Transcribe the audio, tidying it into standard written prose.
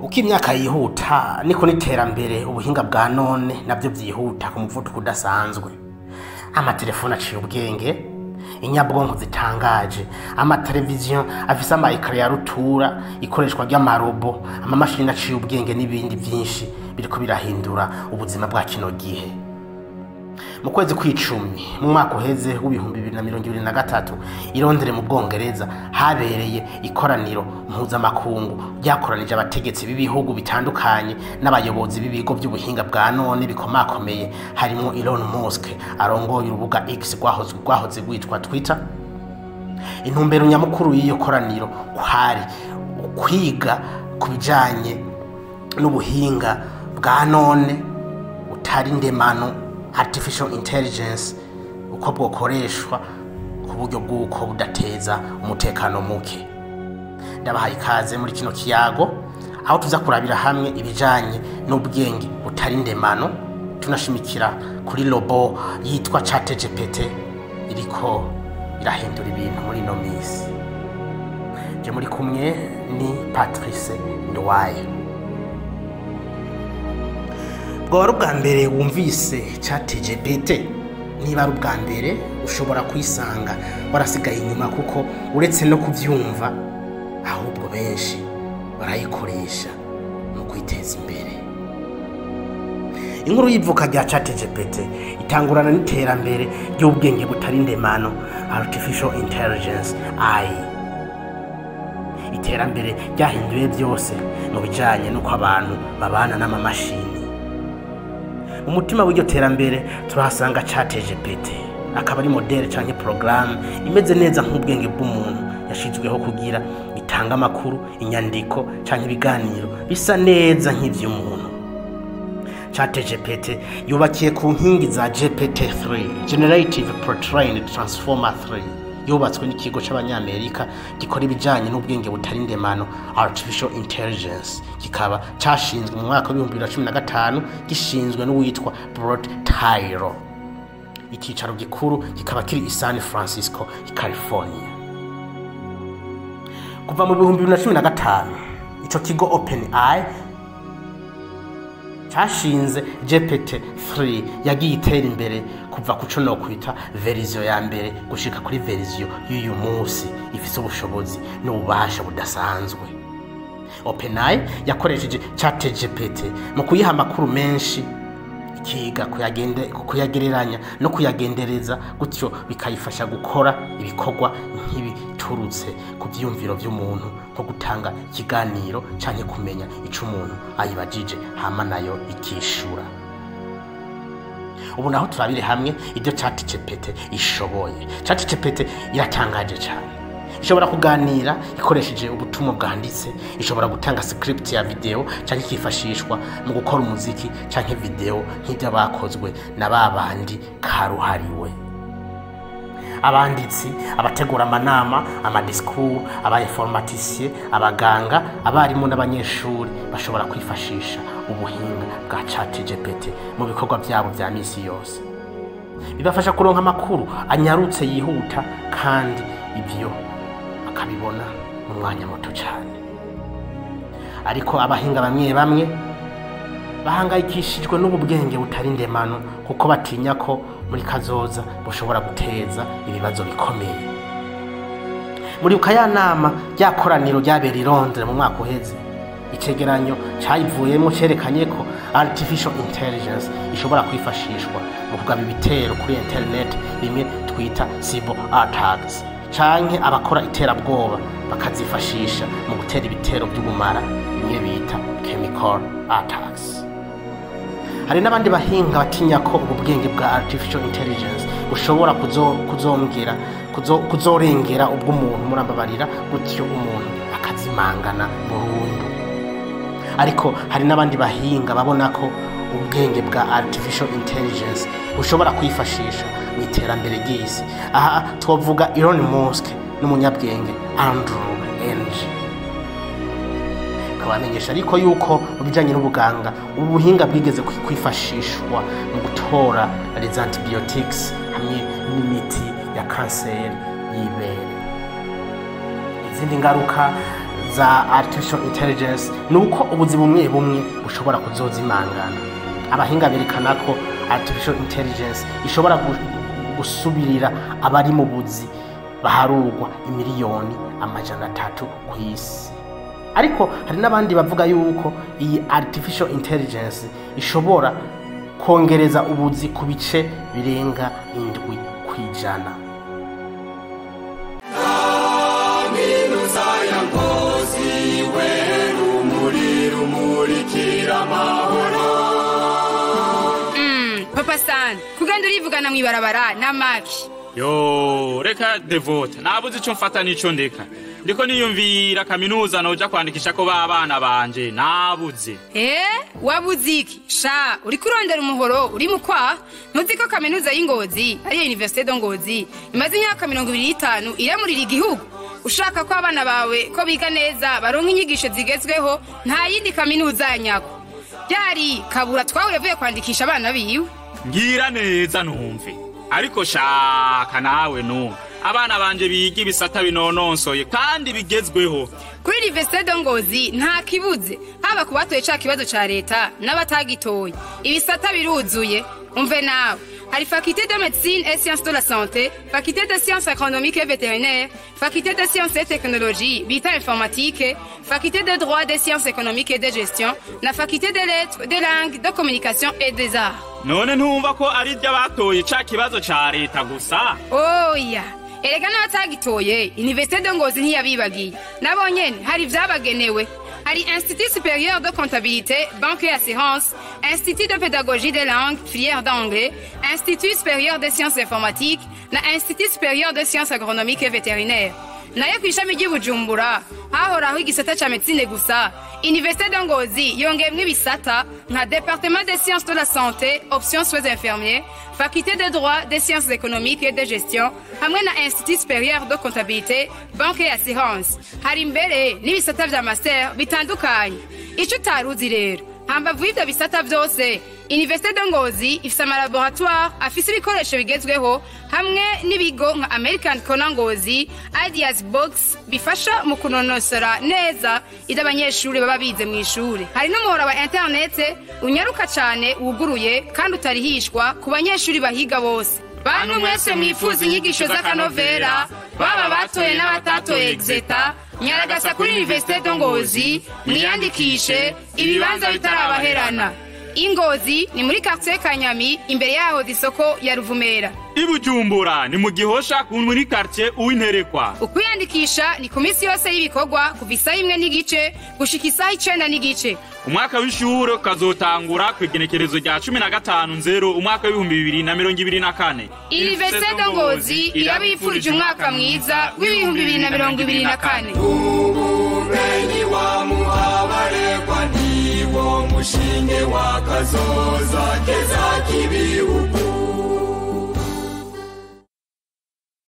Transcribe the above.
Uko imyaka yihuta niko n'iterambere, ubuhinga bwa none nabyo byihuta ku muvuduko udasanzwe. Amatelefone aciye ubwenge, inyabwonko zitangaje, amateleviziyo afise ama écran ya rutura, ikoreshwa ry'amarobo, amamashini aciye ubwenge n'ibindi byinshi biriko birahindura ubuzima bwa kino gihe. Mu kwezi kw'icumi mu mwaka uheze w'2023, i Londres mu Bwongereza habereye ikoraniro mpuzamakungu ryakoranije abategetsi b'ibihugu bitandukanye n'abayobozi b'ibigo by'ubuhinga bwa none bikomakomeye, harimo Elon Musk arongoye urubuga X rwahoze rwitwa Twitter. Intumbero nyamukuru y'iyo koraniro kwari kwiga ku bijanye n'ubuhinga bwa none utari ndemano, artificial intelligence, uko bwokoreshwa ku buryo bw'uko budateza umutekano muke. Ndabahaye ikaze muri kino kiyago, aho tuza kurabira hamwe ibijanye n'ubwenge butari ndemano, tunashimikira kuri robot yitwa ChatGPT iriko irahindura ibintu muri ino misi. Je muri kumwe ni Patrice Nduwaye. Bwaba ari ubwa mbere wumvise ChatGPT? Niba ari ubwa mbere, ushobora kwisanga warasigaye inyuma, kuko uretse no kubyumva, ahubwo benshi barayikoresha mu kwiteza imbere. Inkuru y'ivuka rya ChatGPT itangurana n'iterambere ry'ubwenge butari ndemano, artificial intelligence, AI. Iterambere ryahinduye byose mu bijanye n'uko abantu babana n'amamashini. Mu mutima w'iryo terambere turahasanga ChatGPT, akaba ari modèle canke porogaramu imeze neza nk'ubwenge bw'umuntu, yashizweho kugira itange amakuru, inyandiko canke ibiganiro bisa neza nk'ivy'umuntu. ChatGPT yubakiye ku nkingi za GPT-3, Generative Pre-trained Transformer 3, yubatswe n'ikigo c'Abanyamerika gikora ibijanye n'ubwenge butari ndemano, artificial intelligence, kikaba cashinzwe mu mwaka w'2015, gishinzwe n'uwitwa Bret Taylor. Icyicaro gikuru kikaba kiri i San Francisco i California. Kuva mu 2015, ico kigo OpenAI cashinze GPT-3 yagiye itera imbere kuva ku co nokwita version ya mbere gushika kuri version y'uyu munsi ifise ubushobozi n'ububasha budasanzwe. OpenAI yakoresheje ChatGPT mu kuyiha amakuru menshi, ikiga kuyagereranya no kuyagendereza, gutyo bikayifasha gukora ibikorwa nk'ibiturutse ku vyiyumviro vy'umuntu, nko gutanga ikiganiro canke kumenya ico umuntu ayibajije, hama nayo ikishura. Ubu naho turabire hamwe ibyo ChatGPT ishoboye. ChatGPT iratangaje cyane. Ishobora kuganira ikoresheje ubutumwa bwanditse, ishobora gutanga script ya video, cyangwa ikifashishwa mu gukora umuziki canke video nk'ibyo bakozwe na babandi karuhariwe, abanditsi, abategura amanama, amadisikuru, aba informaticiens, abaganga, abarimu n'abanyeshuri bashobora kwifashisha ubuhinga bwa ChatGPT mu bikorwa byabo vya misi yose. Bibafasha kuronka amakuru anyarutse, yihuta, kandi ivyo bakabibona mu mwanya muto cyane. Ariko abahinga bamwe bamwe bahangayikishijwe n'ubu bwenge butari ndemano, kuko batinya ko muri kazoza bushobora guteza ibibazo bikomeye. Muri ya nama, rya koraniro ryabereye i Londres mu mwaka uheze, icegeranyo cayivuyemo cerekanye ko artificial intelligence ishobora kwifashishwa mu kugaba ibitero kuri internet, bimwe twita cyber attacks, canke abakora iterabwoba bakazifashisha mu gutera ibitero by'ubumara, bimwe bita chemical attacks. Hari n'abandi bahinga batinya ko ubu bwenge bwa artificial intelligence bushobora kuzongera kuzorengera ubw'umuntu, murambabarira, gutyo umuntu akazimangana burundu. Ariko hari n'abandi bahinga babona ko ubwenge bwa artificial intelligence bushobora kwifashisha mu iterambere ry'isi. Aha twavuga Elon Musk n'umunyabwenge Andrew Ng. Kabamenyesha ariko yuko mu bijanye n'ubuganga, ubu buhinga bwigeze kwifashishwa mu gutora les antibiotics hamwe n'imiti ya kanseri y'ibere. Izindi ngaruka za artificial intelligence ni uko ubuzi bumwe bumwe bushobora kuzozimangana. Abahinga berekana ko artificial intelligence ishobora gusubirira abari mu buzi baharugwa 300 miliyoni ku isi. Ariko hari n'abandi bavuga yuko iyi artificial intelligence ishobora kongereza ubuzi ku bice birenga 7%. Kaminuza ya Ngozi, wera umuriro umurikira amahoro. Papa San, kugenda urivugana mw'ibarabara na maki? Yo, reka Devota, nabuze ico mfata n'ico ndeka. Ndiko niyumvira kaminuza noja kwandikisha ko b'abana banje, nabuze. Eh, wabuze iki? Sha, uriko urondera umuhoro uri mu kwaha? Ntuzi ko kaminuza y'Ingozi, ariyo Université de Ngozi, imaze imyaka 25 iramurira igihugu? Ushaka ko abana bawe ko biga neza, baronka inyigisho zigezweho, nta yindi kaminuza nyako. Byari Kabura twahuye avuye kwandikisha abana biwe. Ngira neza numve. Ariko shaka nawe numve. Abana banje biga ibisata binononsoye kandi bigezweho. Kuri Université de Ngozi nta kibuze, haba ku batoye ca kibazo ca leta n'abatagitoye. Ibisata biruzuye, umve nawe. Hari faculté de médecine et sciences de la santé, faculté de sciences agronomiques et vétérinaires, faculté de sciences et technologies, bita informatique, faculté de droit, des sciences économiques et de gestion, na faculté de lettres, de langues, de communication et des arts. None ntumva ko ari iby'abatoye ca kibazo ca leta gusa? Oya, erega n'abatagitoye, Université de Ngozi ntiyabibagiye. Nabo nyene hari ivyabagenewe. Hari Institut supérieur de comptabilité, banque et assurance, Institut de pédagogie des langues, filière d'anglais, Institut supérieur des sciences informatiques, na Institut supérieur de sciences agronomiques et vétérinaires. Nayo kw'ishami ry'i Bujumbura, hahoraho igisata ca médecine gusa. Université de Ngozi yongeyemwo ibisata nka département des sciences de la santé, option soins infirmiers, faculté de droit, des sciences économiques et de gestion, hamwe na Institut supérieur de comptabilité, banque et assurance. Hari mbere n'ibisata vya master bitandukanye. Ico utaruzi rero, hambavu y'ivyo bisata vyose, Université de Ngozi ifise amalaboratoire afise ibikoresho bigezweho hamwe n'ibigo nka American Corner Ngozi, Ideas Box, bifasha mu kunonosora neza ivyo abanyeshuri baba bize mw'ishure. Hari n'umuhora wa internet unyaruka cane wuguruye kandi utarihishwa ku banyeshuri bahiga bose. Bantu mwese mwifuza inyigisho z'akanovera, baba batoye n'abatatoye exeta, nyaragasa kuri Université de Ngozi mwiyandikishe ibibanza bitarabaherana. Ingozi ni muri quartier Kanyami, imbere yaho isoko ya Ruvumera. I Bujumbura ni mu Gihosha muri quartier Uwinterekwa. Ukwiyandikisha ni ku minsi yose y'ibikorwa kuva isaha 1:30 gushika isaha 9:30. Umwaka w'ishure ukazotangura ku igenekerezo rya 15 nzero umwaka w'2024. Université de Ngozi irabifurije umwaka mwiza w'2024. Ubumenyi wamuhabaregwa niwo mushinge w'akazoza keza k'ibihugu.